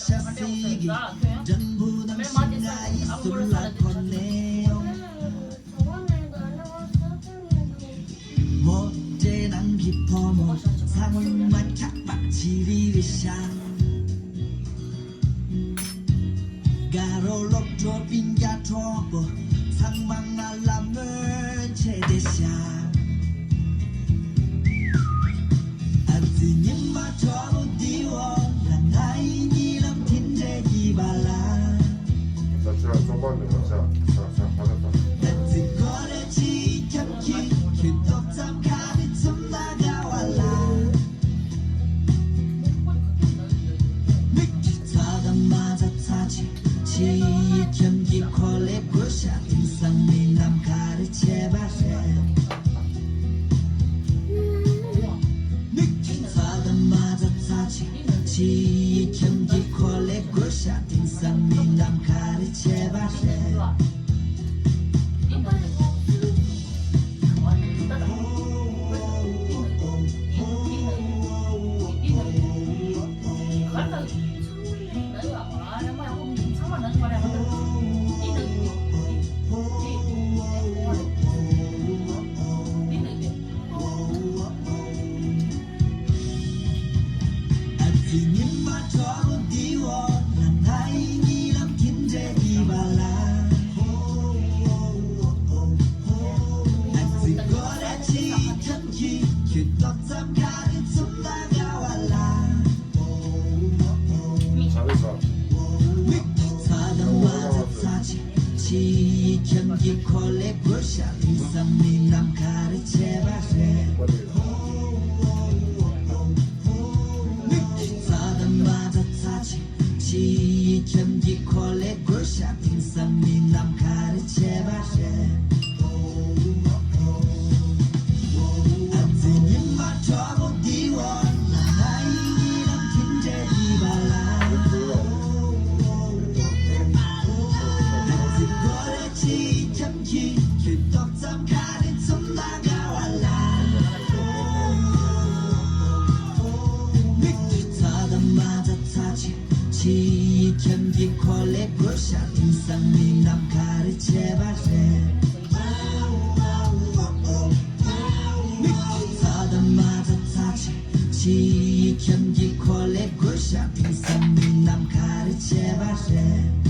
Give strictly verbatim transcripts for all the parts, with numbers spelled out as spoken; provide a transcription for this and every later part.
ཤ་སྲེག་གི་སྦྲང་བུ་ནང་བཞིན་ང་ཡི་ཟུར་ལ་འཁོར་ནས་ཡོང་། མོ་ཊའི་ནང་གི་ཕོ་མོ་ཚང་མ་ཁྱག་པ་ཆི་རི་རི་ཤ། དགའ་རོགས་སློབ་གྲོགས་སྤུན་ཀྱག་གྲོགས་པོ་ཚང་མ་ང་ལ་སྨོན་བྱས་བསྡད་ཤག་ཨ་ཙི་ཉི་མ་དྲོ་པོ་འདིའི་འོག་ལ་ང་ཡི་གཉིད་ལམ་དེ་འདྲའི་སྐྱིད་པ་ལ། ད་ཆ་རྩོམ་པ་ནི་ང་ཚ་ཚ་ཚ་ཕ་ད་ད། ཨ་ཙི་ཀོ་རེ་ཆི་ཁྱམ་ཁྱི་ཁྱོད་ཏོག་ཙམ་ཁ་རི་ཚུམ་ན་དགའ་བ་ལ། མིག་གི་ཚ་དང་མ་ཚ་ཚ་ཆེ། ཕྱི་ཡི་ཁྱིམ་གྱི་འཁོར་ལོའི་སྒོ་ཤ་དེང་སང་མི་རྣམས་ག་རེ་བྱས་པ་རེད། མིག་གི་ཚ་དང་མ་ཚ་ཚ་ཆེ། ཕྱི་ཡི་ཁྱིམ་གྱི་འཁོར་ལོའི་སྒོ་ཤ་དེང་སང་མི་རྣམས་ག་རེ་བྱས་པ་རེད། ཨ་ཙི་ཉི་མ་དྲོ་པོ་འདིའི་འོག་ལ་ང་ཡི་གཉིད་ལམ་དེ་འདྲའི་སྐྱིད་པ་ལ། ཨ་ཙི་ཀོ་རེ་ཆི་ཁྱམ་ཁྱི་ཁྱོད་ཏོག་ཙམ་ཁ་རི་ཚུམ་ན་དགའ་བ་ལ། མིག་གི་ཚ་དང་མ་ཚ་ཚ་ཆེ། ཕྱི་ཡི་ཁྱིམ་གྱི་འཁོར་ལོའི་སྒོ་ཤ་དེང་སང་མི་རྣམས་ག་རེ་བྱས་པ་རེད། མིག་གི་ཚ་དང་མ་ཚ་ཚ་ཆེ། ཕྱི་ཡི་ཁྱིམ་གྱི་འཁོར་ལོའི་སྒོ་ཤ་དེང་སང་མི་རྣམས་ག་རེ་བྱས་པ་རེད། ཨ་ཙི་ཉི་མ་དྲོ་པོ་འདིའི་འོག་ལ་ང་ཡི་གཉིད་ལམ་དེ་འདྲའི་སྐྱིད་པ་ལ། ཨ་ཙི་ཀོ་རེ་ཆི་ཁྱམ་ཁྱི་ཁྱོད་ཏོག་ཙམ་ཁ་རི་ཚུམ་ན་དགའ་བ་ལ། མིག་གི་ཚ་དང་མ་ཚ་ཚ་ཆེ། ཕྱི་ཡི་ཁྱིམ་གྱི་འཁོར་ལོའི་སྒོ་ཤ་དེང་སང་མི་རྣམས་ག་རེ་བྱས་པ་རེད། མིག་གི་ཚ་དང་མ་ཚ་ཚ་ཆེ། ཕྱི་ཡི་ཁྱིམ་གྱི་འཁོར་ལོའི་སྒོ་ཤ་དེང་སང་མི་རྣམས་ག་རེ་བྱས་པ་རེད།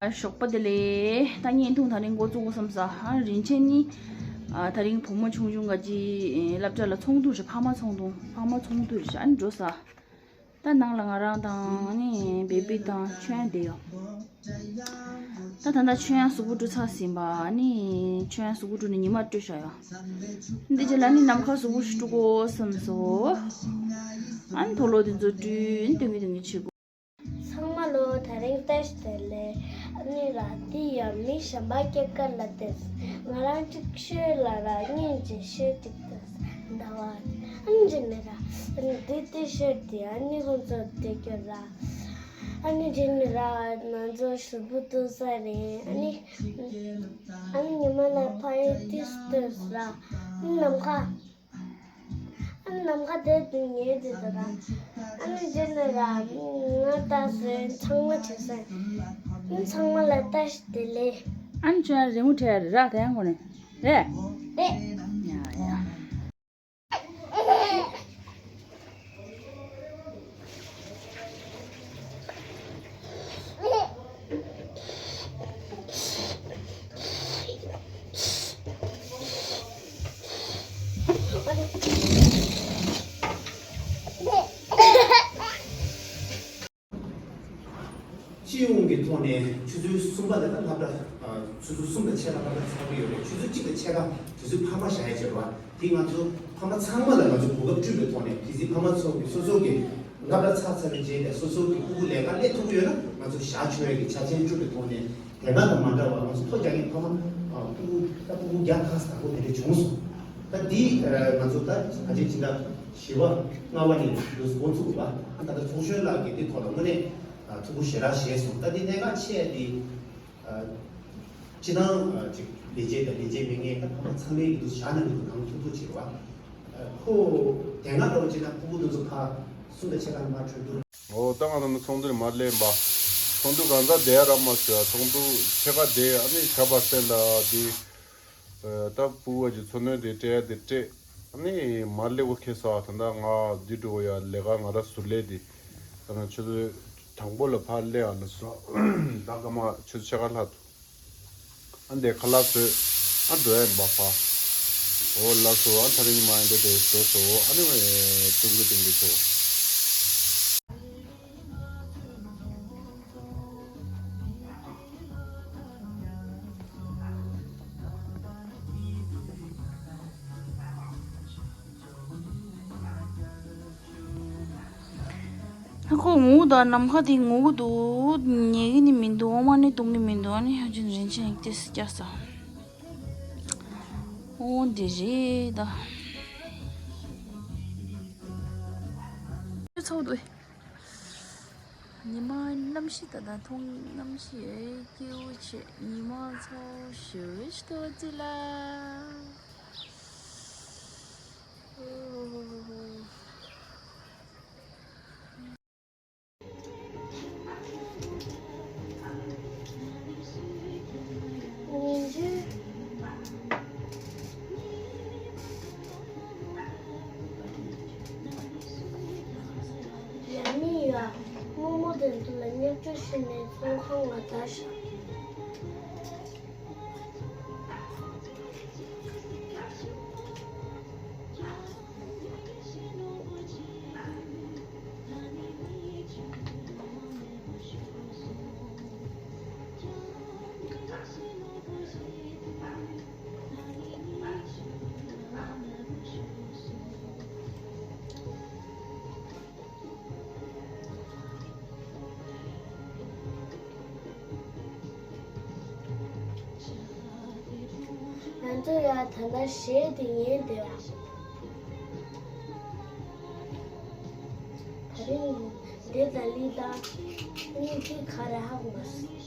ཞོགས་པ་བདེ་ལེགས། ད་བརྙན་ཐུང་དེ་རིང་འགོ་བཙུགས་དགོས་བསམ་ས། ཨ་རིན་ཆེན་ནི་ཨ་དེ་རིང་བུ་མོ་ཆུང་ཆུང་ག་ཅི་སློབ་གྲྭ་ལ་ཚོགས་འདུ་རེད། ཕ་མ་ཚོགས་འདུ། ཕ་མ་ཚོགས་འདུ་རེད། ཨ་ནི་འགྲོ་ས། ད་ནང་ལ་ང་རང་དང་ཨ་ནི་བེ་བི་དང་ཆོས་དབྱིངས་བསྡད་ཡོད། ད་ད་ལྟ་ཆོས་དབྱིངས་གཟུགས་པོ་བཀྲུ་ཚར་ཟིན་པ། ཨ་ནི་ཆོས་དབྱིངས་གཟུགས་པོ་བཀྲུས་ནས་ཉི་མ་བཀྲུས་བཞག་ཡོད། འདི་རྗེས་ལ་ནི་ནམ་མཁའ་གཟུགས་པོ་ཞིག་བཀྲུ་དགོས་བསམ་སོང་། ཨ་ནི་དུག་ལོག་དེ་ཚོ་བཀྲུས། ཨ་ནི་སྟོན་གི་སྟོན་གི་བྱེད་དགོས། ཚང་མ་ལོ་དེ་རིང་བཀྲ་ཤིས་བདེ་ལེགས། ཨ་ནི་ར་དེ་ཡ་མི་གཞན་པ་སྐྱེས་སྐར་ལ་བལྟས། ང་རང་གཅིག་ཤོད་ལ་ར་སྙིང་རྗེ་ཤོད་ཅིག་བལྟས་ཟླ་བ། ཨ་ནི་རྗེས་ནས་ར་ཨ་ནི་དེ་དེ་ཤོད་དེ། ཨ་ནི་ཁོང་ཚོ་བསྡད་རྒྱུ་ར། ཨ་ནི་རྗེས་ནས་ར་ང་ཚོ་གཟུགས་པོ་བཀྲུ་ས་རེད། ཨ་ནི་ཨ་ནི་ཉི་མ་ལ་ཕ་ཡུལ་ཏིས་ཏོས་ར། ཨ་ནི་ནམ་མཁའ། ཨ་ནི་ནམ་མཁའ་དེ་དུ་ཉལ་དེ་དུ་ར། ཨ་ནི་རྗེས་ནས་ར་ང་ད་སོན་ཚང་མ་བྱེད་ས། ཨ་ནི་ཚང་མ་ལ་བཀྲ་ཤིས་བདེ་ལེགས། ཨ་ནི་ཁྱོད་རང་རི་མོ་བྲིས་ར་ད་ཡང་གོ་ནས་རེད། རེད། ཡ་ཡ། སྤྱི་ཡོངས་ཀྱི་ཐོག་ནས་ཆུ་ཚོད་གསུམ་པ་ལ་ད་སློབ་གྲྭ། ཨ། ཆུ་ཚོད་གསུམ་དང་ཕྱེད་ཀ་སློབ་གྲྭ་ཚར་གྱི་ཡོད་རེད། ཆུ་ཚོད་གཅིག་དང་ཕྱེད་ཀ་དུས་ཚོད་ཕ་མ་བཞག་ཡ་བྱེད་རོགས། དེ་ང་ཚོ་ཕ་མ་ཚང་མ་ལ་ང་ཚོ་གོ་སྐབས་བསྐྲུན་པའི་ཐོག་ནས། གལ་སྲིད་ཕ་མ་ཚོ་གི་སོ་སོ་གི་སློབ་གྲྭ་ཚར་ཚར་བའི་རྗེས་ནས་སོ་སོ་གི་ཕྲུ་གུ་ལས་ཀ་ལས་ཐུབ་ཀྱི་ཡོད་ན། ང་ཚོ་བཞག་ཆོག་ཡ་གི་ཆ་རྐྱེན་བསྐྲུན་པའི་ཐོག་ནས། དེ་སྔ་དང་མ་འདྲ་བར་ང་ཚོ་ཐོ་རྒྱག་མཁན་ཕ་མ། ཨ། ཕྲུ་གུ། ད་ཕྲུ་གུ་བརྒྱ་ཁ་ཙམ་དང་པོ་དེ་འདྲ་བྱུང་སོང་། ད་འདི། ཨ། ང་ཚོ་ད་ཕལ་ཆེར་ཕྱི་ཟླ་བཞི་པ་ལྔ་པ་ནས་འདུག་འགོ་ཚུགས་པ། ཨ། ད་ལྟ་ཚོགས་གཞོན་ལགས་ཀྱིས་འདི་ཐོག་ལ་དངོས་གནས། ཨ། ཐུགས་ཁུར་ཞེ་དྲག་བཞེས་སོང་། ད་འདི་གནད་འགག་ཆེ་འདི། ཨ། སྤྱི་བཏང་། ཨ། ཅིག་ལས་བྱེད་དང་ལས་བྱེད་མི་སྣ། ད་ཕ་མ་ཚང་མའི་ཡིན་འདུག་བཞག་ན་འདུག་གང་ཐུབ་ཐུབ་བྱེད་པ། ཨ། ཁོ་དེ་སྔ་འདྲ་བོ་བྱས་ན་ཕྲུ་གུ་འདི་ཚོ་ཕར་གསུམ་དང་ཕྱེད་ཀ་ལ་མར་འགྲོ་འདུག་འོ། ད་ང་ཚོ་ནི་ཚོགས་འདུ་ནས་མར་སླེབས་པ། ཚོགས་འདུ་གང་ཚ་བསྡད་ཡ་རག་མ་སོང་ཡ། ཚོགས་འདུ་ཕྱེད་ཀ་བསྡད། ཨ་ནི་ཞག་པ་སེང་ལ་འདི། ཨ། ད་ཕྲུ་གུ་གི་མཚོ་སྣོན་དེ་སྤྲད་ཡ་དེ་སྤྲད། ཨ་ནི་མར་སླེབས་པ་ཁེལ་སོང་། ད་ལྟ་ང་འདི་འགྲོ་ཡ་ལས་ཀ་ང་རང་ཟུར་ལས་དེ། ད་ང་ཆུ་ཚོད་དང་པོ་ལ་ཕར་སླེབས་ཨ་ལ་སོང་། ད་སྐར་མ་ཆུ་ཚོད་ཕྱེད་ཀ་ལྷག་འདུག་ཨ་འདས་ཁ་ལག་བཟོས། ཨ་འགྲོ་ཡ་ཡིན་པ་ཕ། འོ་ལགས་སོ། ཨ་ད་རིང་མ་ཡིན་འདི་འདྲ་བཟོས་སོ། ཨ་ནི་ཏུང་གི་ཏུང་གི་ཚོ། ཁོ་ངུ་ད། ནམ་མཁའ་དེ་ངུ་གི་འདུག་ཉལ་གི་ནི་མི་འདུག་འོ་མ་ནི་གཏོང་གི་མི་འདུག་ཨ་ནི་ཧ་ཅང་རིན་ཆེན་ཡིག་ཏེ་སི་སྐྱ་ས། འོ་འདི་རེད་ད། ཚོགས་འདུ། ཉི་མ་གནམ་གཤིས་ད་ད་མཐོང་། གནམ་གཤིས་ཨེ་སྐྱིད་པོ་བྱེད། ཉི་མ་ཚོ་ཞུ་ཞུ་ཏོ་ཙི་ལ། ཡ་མི་ཡ། རྨོ་མོ་དེ་ཚོ་ལ་བརྙས་བཅོས་བྱས་ནས་ཚོང་ཁང་ལ་བསྡད་ཤག་ང་ཚོ་ཡ་ད་ལྟ་གཞས་དེ་ཉན་བསྡད་པ། ད་རིང་འདི་ད་ལི་ད་སྙིང་རྗེ་ག་རེ་ཧ་གོ་མ་སོང་།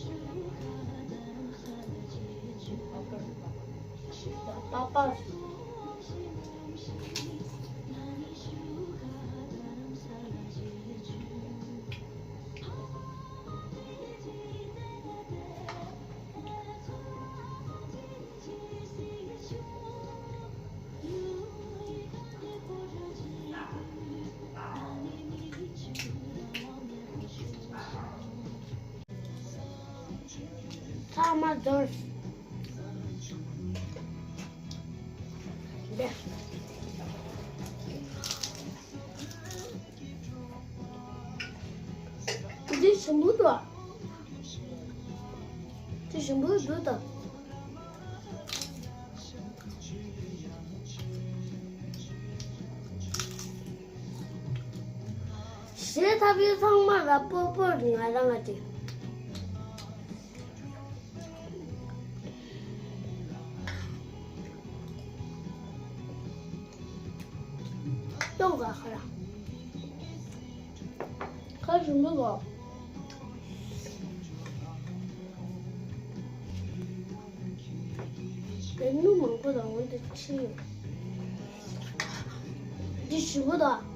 པ་པ། མ་འདོར། འདི། འདི་ཞིམ་པོ་འདུག་འདི་ཞིམ་པོ་འདུག་ད། ཞེས་ཐབས་ཡོད་ཚང་མ་ལ་སྤོ་སྤོར་ང་རང་ང་དེ། ཡོང་ག་ཁ་ར། ཁ་ཞིམ་པོ་གོ། དེ་ནུ་མང་པོ་དང་འོན་ཏེ་ཕྱིན་ཡོད། འདི་ཞིམ་པོ་དང་།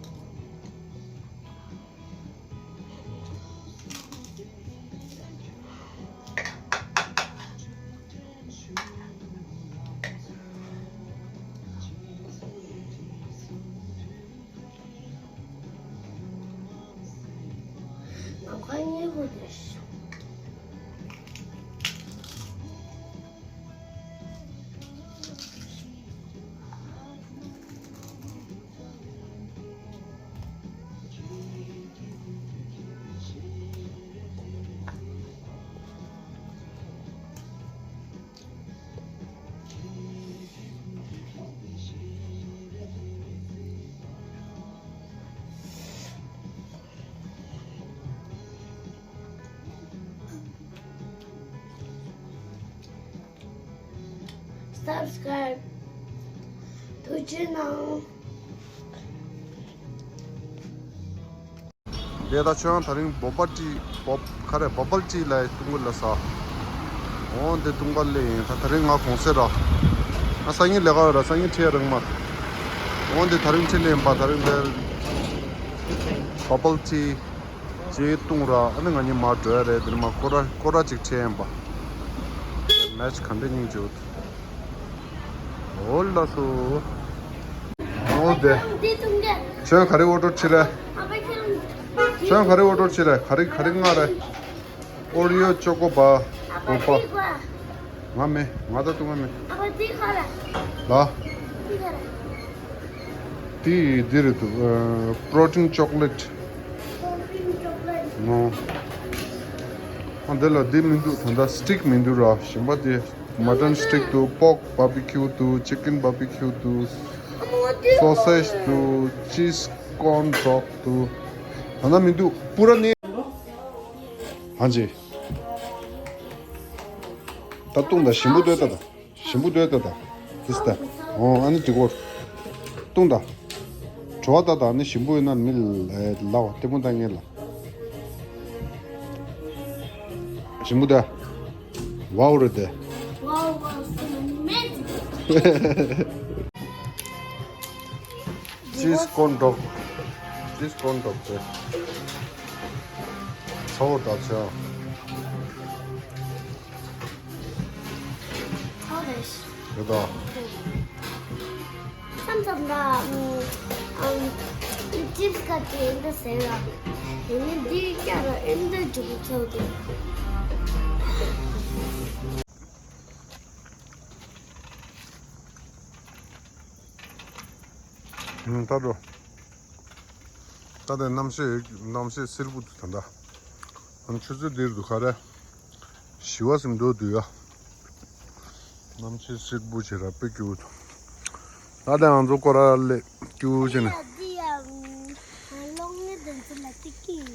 ནམ་མཁའ་སྙིང་པོ་དེ། Subscribe ཐུགས་རྗེ་གནང་། དེ་ད་ཁྱོད་རང་དེ་རིང་བོ་པ་ཏི་བོ་ག་རེ་བོ་པལ་ཏི་ལ་ཏུང་གུ་ལ་ས། འོ་འདི་ཏུང་གུ་ལ་ཡིན། ད་དེ་རིང་ང་གུང་སེང་ར། ང་སང་ཉིན་ལས་ཀ་ཡོད་ར། སང་ཉིན་ཁྲིད་རིང་མ། འོ་འདི་དེ་རིང་ཁྲིད་ལེན་པ་དེ་རིང་དེ་བོ་པལ་ཏི་ཅིག་བཏུང་ར། ཨ་ནི་ང་གཉིས་མར་འགྲོ་ཡ་རེད། འདིར་མ་སྐོར་ར་སྐོར་ར་ཅིག་ཁྲིད་ཡིན་པ། མེ་ཆི་ག་འདྲ་སྙིང་རྗེ་བོ། འོ་ལགས་སོ། འོ་དེ། ཁྱོད་ག་རེ་ཨོ་ཌར་བྱེད་རེད། ཁྱོད་ག་རེ་ཨོ་ཌར་བྱེད་རེད། ག་རེ་ག་རེ་མངགས་རེད། ཨོ་རི་ཡོ་ཅོ་ཀོ་པ། བོ་པ། ང་མེད། ང་ད་ཏུང་གུ་མེད། ལ། དེ་འདི་རེད་འདུག་ཨ། པྲོ་ཊིན་ཅོག་ལེཊ། ཨོ། ཨ་འདི་ལ་འདི་མི་འདུག་ད་ལྟ་སི་ཊིག་མི་འདུག་ར། གཞན་པ་དེ། མ་ཊན་སི་ཊིག་འདུག་པོག་བར་བི་ཁྱུ་འདུག་ཅི་ཀེན་བར་བི་ཁྱུ་འདུག་སོ་སེ་ཇི་འདུག་ཅིས་ཀོན་ཌོག་འདུག་ད་ལྟ་མི་འདུག་པུ་ར་ནི། ཧ་ཇི། ད་བཏུང་ད། ཞིམ་པོ་འདུག་ད་ད། ཞིམ་པོ་འདུག་ད་ད། དེ་སྟ། འོ་ཨ་ནི་དེ་གོ། བཏུང་ད། བྲོ་བ་ད་ད་ནི་ཞིམ་པོ་ཡོད་ན་མི་ལ་ལ་བ་ལྟད་མོ་ལྟ་ངེས་ལ། ཞིམ་པོ་ད། ཝའོ་རེད་དེ། Wow, wow, so amazing. ཅིས་ཀོན་ཌོག་ཅིས་ཀོན་ཌོག་དེ། ཚ་བོ་ད་ཆ། ཨོ་རེད། རེད་ད། མཚམས་མཚམས་ལ་ཨམ་ཅིབ་སི་ག་དེ་འདི་ཟེར་ལ། དེ་ནི་འདི་སྐྱ་ར་ཨེ་འདི་འཇུག་ཚོད་དེ། ད་འགྲོ། ད་ལྟ་གནམ་གཤིས་གནམ་གཤིས་བསིལ་པོ་འདུག་ད་ལྟ། ཨ་ཆུ་ཚོད་འདིར་འདུག་ག་རེ། བཞི་པ་ཟིན་འགྲོ་འདུག་ཡ། གནམ་གཤིས་བསིལ་པོ་བྱེད་ར་དཔེ་སྐྱིད་པོ་འདུག་ད་ལྟ་ང་ཚོ་སྐོར་ར་ལས་སྐྱིད་པོ་བྱས་ནས། འདི་ཡ། གློག་བརྙན་དེ་ཚོ་ལ་ཏིག་ཀི།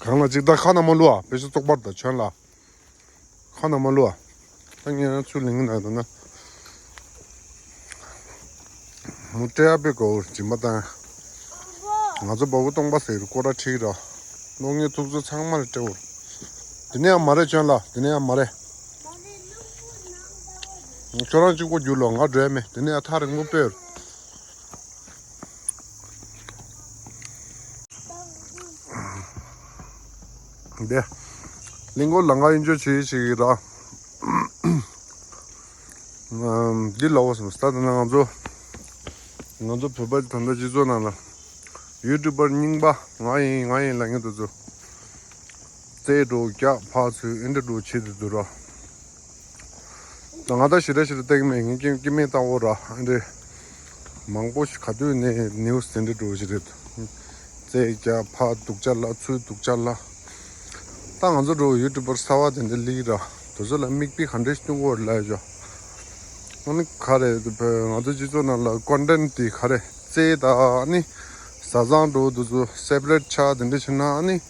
གང་ལ་ཅིག་ད་ཁ་ན་མ་ལུ་ཨ། བེ་ཤ་བཙོག་པར་ད་ཁྱོད་ལ། ཁ་ན་མ་ལུ་ཨ། ད་ངས་ཚུར་ལེན་གི་ན་ད་ན། མུ་སྤྲད་ཡ་དཔེ་དགའ་བོ་སྦྱིན་པ་བཏང་། ང་ཚོ་བ་བུ་སྟོང་པ་ཟེར་སྐོར་ར་ཁྲིད་ར། གློག་བརྙན་ཐུག་ཚོ་ཚང་མ་ལ་སྤྲད་འོར། དེ་ནས་ཡང་མ་རེད་ཁྱོད་ལ། དེ་ནས་ཡང་མ་རེད། ཁྱོད་རང་གཅིག་པོ་རྒྱུག་ལོ། ང་འགྲོ་ཡ་མེད། དེ་ནས་ཡང་ཐག་རིང་པོ་སྤོས། འདི། གླིང་སྐོར་ལམ་ཁ་གཡུ་མཆོག་བྱེད་ཅིག་ར། འདི་ལ་འོ་སོང་། ད་ལྟ་ན་ང་ཚོ། ང་ཚོ་བོད་པ་ད་ལྟ་སྤྱི་ཚོགས་ནང་ལ། ཡུ་ཊུབ་པར་རྙིང་པ་ང་ཡིན་ང་ཡིན་ལབ་མཁན་དེ་ཚོ། རྩེད་འགྲོ་རྒྱག་ཕར་ཚུར་ཨེ་འདྲ་འགྲོ་བྱེད་དེ་འདུག་ར། ང་ད་ཞེ་དྲག་ཞེ་དྲག་བལྟས་མེད། ངས་སྐྱེ་སྐྱེ་དམན་ལྟ་བུ་ར་ཨ་འདྲེ། མང་པོ་ཞིག་ག་དུས་ནས་ནིའུ་སི་དེ་འདྲ་འགྲོ་བཞིན་རེད། རྩེད་རྒྱག་ཕར་སྡུག་ཅག་ལ་ཚུར་སྡུག་ཅག་ལ། ད་ང་ཚོ་འགྲོ་ཡུ་ཊུབ་པར་གསར་བ་དེ་འདྲ་སླེབས་ར། དེ་ཚོ་ལ་མིག་དཔེ་ག་འདྲ་ཞིག་སྟོན་དགོས་རེད་ལབ་ཡོད། ཨ་ནི་ག་རེ་ང་ཚོ་སྤྱི་ཚོགས་ནང་ལ་ཀོན་ཊེན་ཊི་དེ་ག་རེ་རྩེད་དང་ཨ་ནི་བཟའ་ཚང་འགྲོ་དེ་ཚོ་སེ་པ་རེ་ཊི་ཆགས་དེ་འདྲ་བྱས་ན་ཨ་ནི་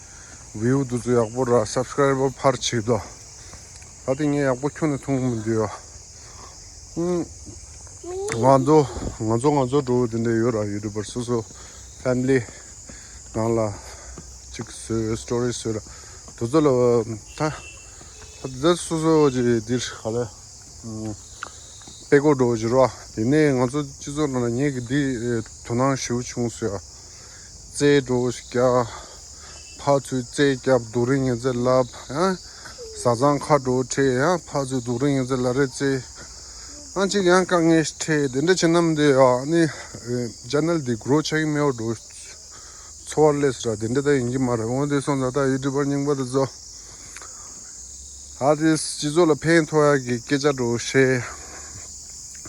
བིའུ་དེ་ཚོ་ཡག་པོ་ར་སབ་སི་ཀ་རའི་བར་འཕར་བྱེད་དོ། ད་དེ་ངས་ཡག་པོ་ཁྱོན་ནས་མཐོང་གི་མི་འདུག་ཡ། ང་ཚོ་ང་ཚོ་ང་ཚོ་འགྲོ་དེ་འདྲ་ཡོད་ར། ཡུ་ཊུབ་པར་སོ་སོ་ཕེ་མི་ལི་ནང་ལ་གཅིག་བཟོས་སི་ཊོ་རི་བཟོས་ར། དེ་ཚོ་ལ་ད་ད་སོ་སོ་གི་འདིར་ག་ལ་དཔེ་ཀོ་འགྲོ་བཞིན་ར། དེ་ནས་ང་ཚོ་སྤྱི་ཚོགས་ནང་ལ་ངས་གི་འདི་དོ་སྣང་ཞེ་པོ་བྱུང་སོང་ཡ། རྩེད་འགྲོ་ཞིག་རྒྱག་ཕར་ཚུར་རྩེད་རྒྱབ་སྡུག་རུས་ངན་ཚད་ལབ་ཡང་། བཟའ་ཚང་ཁ་འགྲོ་ཁྲིད་ཡང་ཕར་ཚུར་སྡུག་རུས་ངན་ཚད་ལ་རེ་རྩེད། ཨང་གཅིག་ཡང་དཀའ་ངལ་ཁྲིད་དེ་འདྲ་བྱེད་ནམ་དེ་ཡང་ནི་ཅེ་ནལ་འདི་གྲོ་ཆག་གི་མེད་འགྲོ། འཚོ་བ་ལས་སུ་ར་དེ་འདྲ་ད་ཡིན་གྱི་མ་རེད། འོང་དེ་སོང་ཙང་ད་ཡུ་ཊུབ་པར་རྙིང་པ་དེ་ཚོ། ཨ་དེ་སྤྱི་ཚོགས་ལ་ཕན་ཐོགས་ཡག་གི་སྐད་ཆ་འགྲོ་བཤད།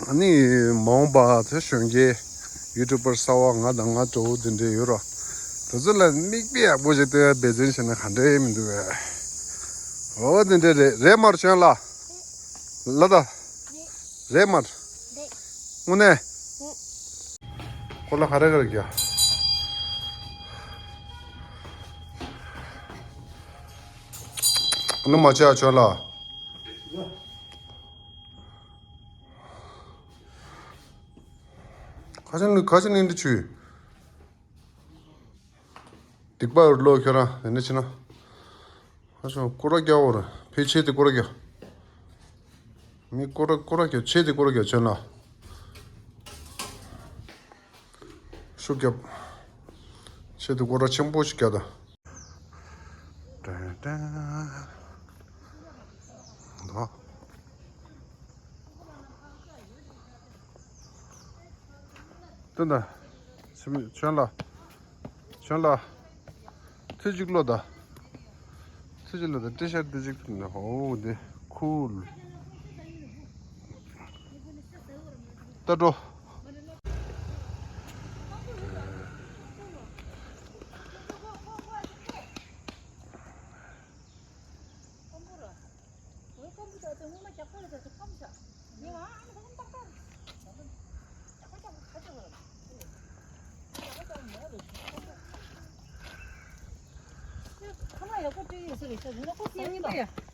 ཨ་ནི་མ་འོངས་པ་དེ་གཞོན་སྐྱེས་ཡུ་ཊུབ་པར་གསར་བ་ང་དང་ང་འདྲ་བོ་དེ་འདྲས་ཡོད་ར། དེ་ཚོ་ལ་མིག་དཔེ་ཡག་པོ་ཞིག་སྟོན་ཡ་འབད་བརྩོན་བྱས་ན་ག་འདྲས་མི་འདུག་བས། འོ་དེ་འདྲས་རེད། རེད་མར་བྱོན་ལ། ལ་ད། རེད་མར། དངོས་གནས། ཁོ་ལ་ག་རེ་ག་རེ་རྒྱག་ནི་མ་བྱས་བྱོན་ལ། ཁ་ཆེ་ནི་ཁ་ཆེ་ནི་འདི་ཆུ། སྡིག་པ་ལོ་ཁྱོད་རང་དེ་འདྲ་བྱེད་ན། ཁ་ཆེ་སྐོར་ར་རྒྱག་འོ་ར་ཕལ་ཆེར་དེ་སྐོར་ར་རྒྱག་མི་སྐོར་ར་སྐོར་ར་རྒྱག་ཆེ་དེ་སྐོར་ར་རྒྱག་བྱོན་ལ། ཤུགས་རྒྱབ། ཆེད་དུ་སྐོར་ར་ཆེན་པོ་ཞིག་རྒྱག་དང་། ཏན་ཏན། ད། ཏན་ཏན། ཆེན་མོ་བྱོན་ལ། བྱོན་ལ། ཚེ་གཅིག་བློ་ད། ཚེ་གཅིག་བློ་ད་ཏྲེ་ཤར་ཏྲེ་གཅིག་ཐུབ་ནས་ཧོ་དེ་ཁུལ། ད་འགྲོ། ཁ་ལག་ཡག་པོ་སྤྲད་ཡོད་ས་རེད་ཤག་ཡིན་ན་ཁོ་སྐད་གཉིས་པ་ཡ།